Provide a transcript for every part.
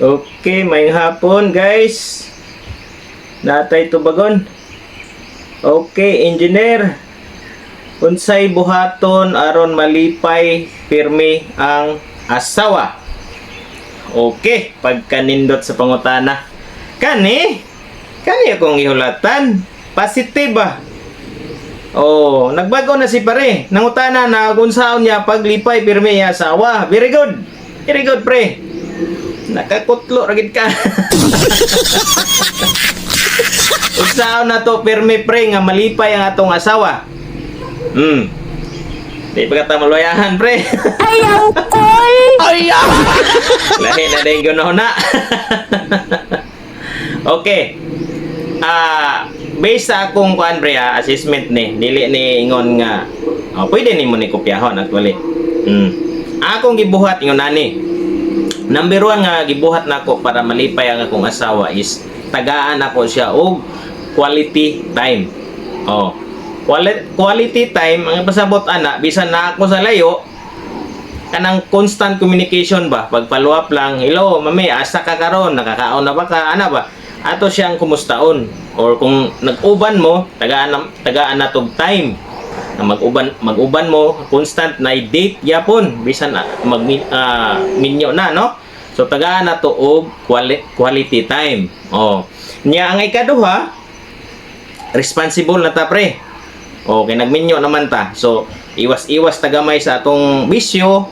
Okay, maayong hapon, guys. Natay tubagon. Okay, engineer. Unsay buhaton aron malipay pirmi ang asawa? Okay, pagkanindot sa pangutana. Kani? Kani akong ihulatan. Positive ba? Oh, nagbago na si pare. Nangutana na kung saon niya paglipay pirmi ang asawa. Very good. Very good, pre. Nakakutlo ra gid ka. Unsaon na to pirmi, pre, nga malipay ang atong asawa? Di pa ka maluyahan, pre. Ayaw kol! Ayaw! Lahi na din gano'n na. Okay. Based sa akong kuan, pre, assessment ni, dili ni ingon nga oh, pwede nimo ni kopyahon actually. Akong gibuhat ingon ani. Number one nga gibuhat nako para malipay ang akong asawa is tagaan ako siya og quality time. Oh. Quality time ang pasabot ana, bisan na ako sa layo, kanang constant communication ba, pag follow up lang, "Hello, mami, asa ka karon? Nakakaon na ba ka?" Ana ba, ato siyang kumustaon, or kung nag-uban mo, tagaan na tog time na mag-uban mo, constant na date yapon bisan na, mag minyo na, no? So tagaan na to og quality time. Oh, nya ang ikaduha, responsible na ta, pre. Okay, nagminyo naman ta, so iwas-iwas tagamay sa atong bisyo.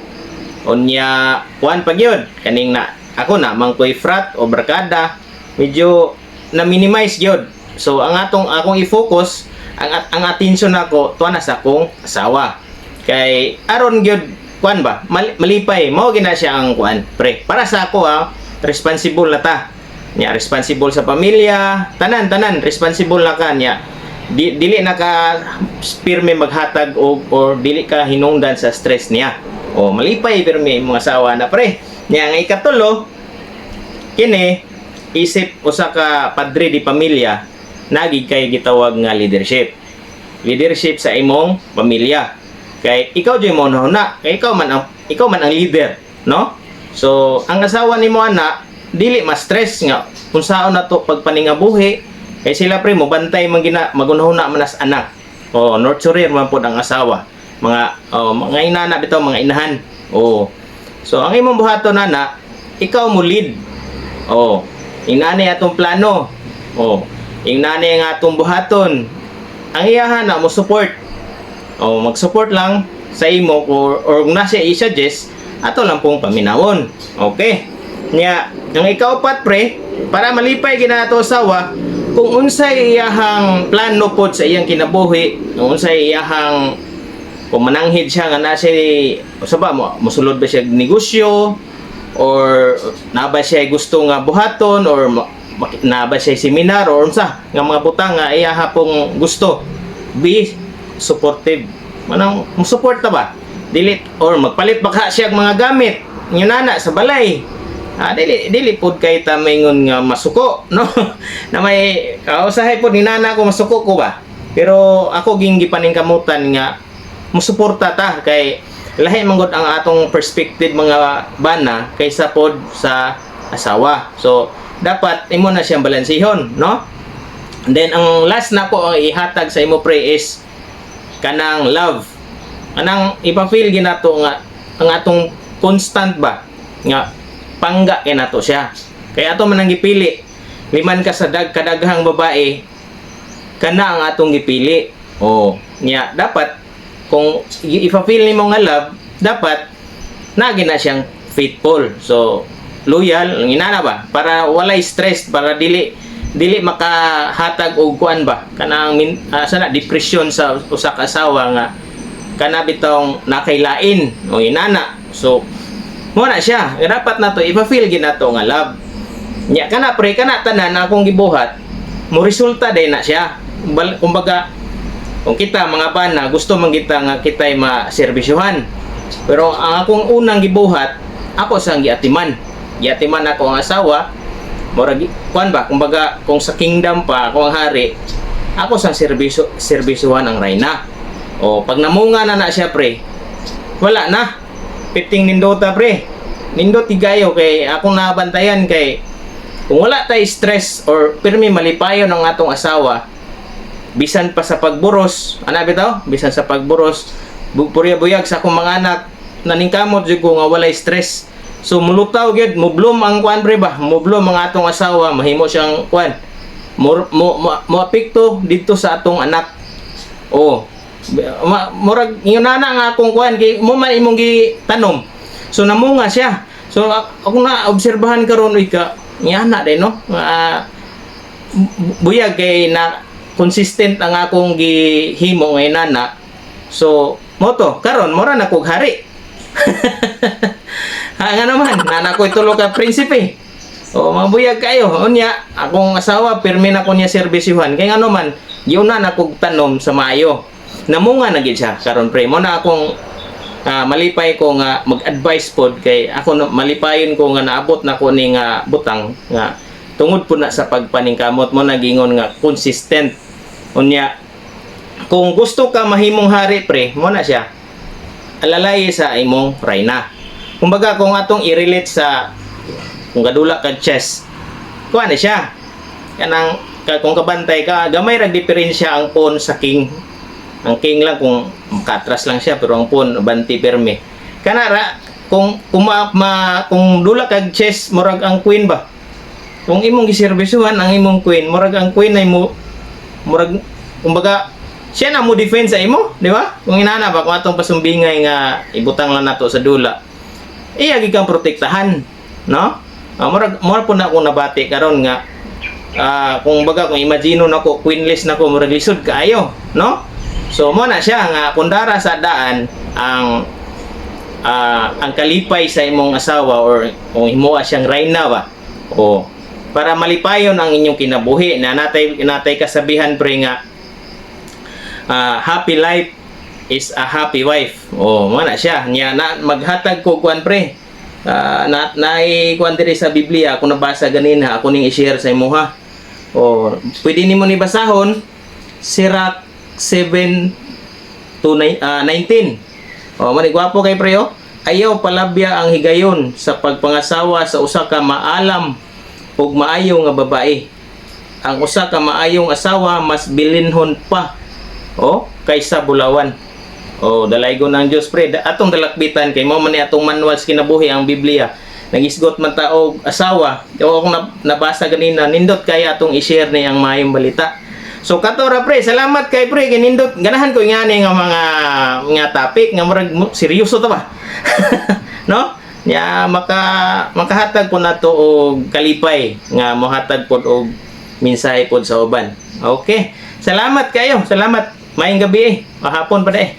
Unya kuan pa gyud, kaning na ako na man koy frat o barkada, medyo na minimize gyud. So ang atong akong i-focus ang attention nako tuwa na sa akong asawa kay aron gyud kuan ba, malipay mao gina siya ang kuan, pre. Para sa ako ha, responsible na ta nya, responsible sa pamilya, tanan tanan responsible na ka niya. Dili na ka pirmi maghatag og or dili ka hinungdan sa stress niya. O malipay pirmi imong asawa na, pre. Nya ang ikatulo, kini isip usa ka padre di pamilya, nagi kay gitawag nga leadership. Leadership sa imong pamilya. Kay ikaw jud mo na, kay ikaw man ang leader, no? So ang asawa nimo ana dili ma-stress nga kung saon na to pagpaningabuhi, kay sila, pre, mo bantay man gina, magunahuna man as anak. O nurturer man pod ang asawa. Mga oh, mga inana bitaw, mga inahan. Oh. So ang imong buhaton ana, ikaw mo lead. Oh, inani atong plano. Oh, inani nga atong buhaton. Ang iyahan na mo support. Oh, mag-support lang sa imo or kung nasa i-suggest, ato lang pong paminawon. Okay. Nya, ang ikaupat, pre, para malipay gina ato asawa, kung unsay iyahang plano pod sa iyang kinabuhi, kung unsay iyahang, kung mananghid siya nga na siya usa ba mo mosulod ba siya og negosyo or na ba siya gusto nga buhaton or na ba siya seminar or unsa nga mga butang nga iya pong gusto, be supportive, manang mo support ta ba, dili or magpalit ba ka siya og mga gamit nana sa balay. Dili dili pud kay ta maingon nga masuko, no, na may kausahay pud ni nana ko, masuko ko ba, pero ako ging gipaningkamutan nga musuporta ta kay lahi man gud ang atong perspective mga bana kaysa pod sa asawa. So dapat imo na siyang balansihon, no? And then ang last na ko ang ihatag sa imo, pre, is kanang love. Kanang ipa-feel ginato nga ang atong constant ba nga pangga kay nato siya. Kay ato man ang gipili. Liman ka sa kadaghang babae, kana ang atong gipili. Oh, nya dapat kung ipa-feel nimo nga love, dapat nagi na siyang faithful. So loyal, ang inana ba, para walay stress, para dili dili makahatag og kuan ba, kanang sana depression sa usa ka asawa nga kana bitong nakailain o inana. So mo na siya, dapat nato ipa-feel gid nato nga love. Nya kana, pre, kana tanan akong gibuhat, mo resulta din na siya. Kumbaga kung kita mga bana gusto man kita nga kita'y maserbisyuhan. Pero ang akong unang gibuhat, ako sang giatiman. Giatiman ako ang asawa, murag kuan ba, kumbaga kung sa kingdom pa ako ang hari, ako sang serbisyo serbisyuhan ang reyna. O pag namunga na na siya, pre, wala na. Piting nindota, pre. Nindot kayo kay akong nabantayan kay kung wala tay stress or pirmi malipayon ang atong asawa bisan pa sa pagburos, ana bitaw, bisan sa pagburos, purya buyag sa akong mga anak, naningkamot jud ko nga walay stress. So mulutaw gyud, mubloom ang kuan, pre, ba, mubloom ang atong asawa, mahimo siyang kuan, mo apekto dito sa atong anak. Oh. Murag ingon na nga akong kuan kay mo man imong gitanom. So namunga siya. So ako na obserbahan karon, uy ka ngana din, no? Nga, buyag kay na consistent ang akong gihimo ngay nana. So mo to karon mura na kog hari. Ha, nga naman, nana ko'y tulo ka prinsipe. O, mabuyag kayo. Unya, akong asawa, pirmi na ko niya serbisyuhan. Kaya nga naman, giuna na kog tanom sa maayo. Namunga na gid siya karon, pre. Mo na akong malipay ko nga mag-advise pod kay ako na, malipayon ko nga naabot na ko ni nga butang nga tungod po na sa pagpaningkamot mo nagingon nga consistent. Unya, kung gusto ka mahimong hari, pre, mo na siya alalay sa imong rayna. Kumbaga kung atong i-relate sa kung kadula ka chess, kuha na siya. Kanang kung kabantay ka, gamay rag diferensya ang pawn sa king. Ang king lang kung makatras lang siya, pero ang pawn banti perme. Kana ra kung dula kag chess, murag ang queen ba. Kung imong giserbisyuhan ang imong queen, murag ang queen ay mo murag kumbaga siya na mo defense sa imo, di ba? Kung inana ba, kung atong pasumbingay nga ibutang lang nato sa dula, iya gid kang protektahan, no? Murag mura po na akong nabati karon nga kung baga kung imagine nako queenless na ko, murag lisod kaayo, no? So mo na siya nga kundara sa daan ang ang kalipay sa imong asawa or kung himoa siyang rayna ba o para malipayon ang inyong kinabuhi na natay natay kasabihan, pre, nga happy life is a happy wife. Oh, mo na siya. Nya na maghatag ko kuan, pre. Na naay kuan diri sa Biblia ako nabasa ganina, ako ning i-share sa imuha. Oh, pwede nimo ni basahon Sirach 7 to 9, 19. Oh, man gwapo kay pre, oh. Ayaw palabya ang higayon sa pagpangasawa sa usa ka maalam ug maayo nga babae. Ang usa ka maayong asawa mas bilinhon pa, oh, kaysa bulawan. Oh, dalaygon ng Dios, pre. Atong dalakbitan kay mo man ni atong manual sa kinabuhi ang Biblia. Nagisgot man ta og asawa. O akong nabasa ganina, nindot kaya atong i-share ni ang maayong balita. So kato ra, pre, salamat kay pre kay nindot. Ganahan ko ngani nga mga nga topic nga murag seryoso ta ba? No? Nya makahatag po nato og kalipay nga mohatag pod og mensahe pod sa uban. Okay. Salamat kayo. Salamat. Maayong gabi eh. Mahapon pa na eh.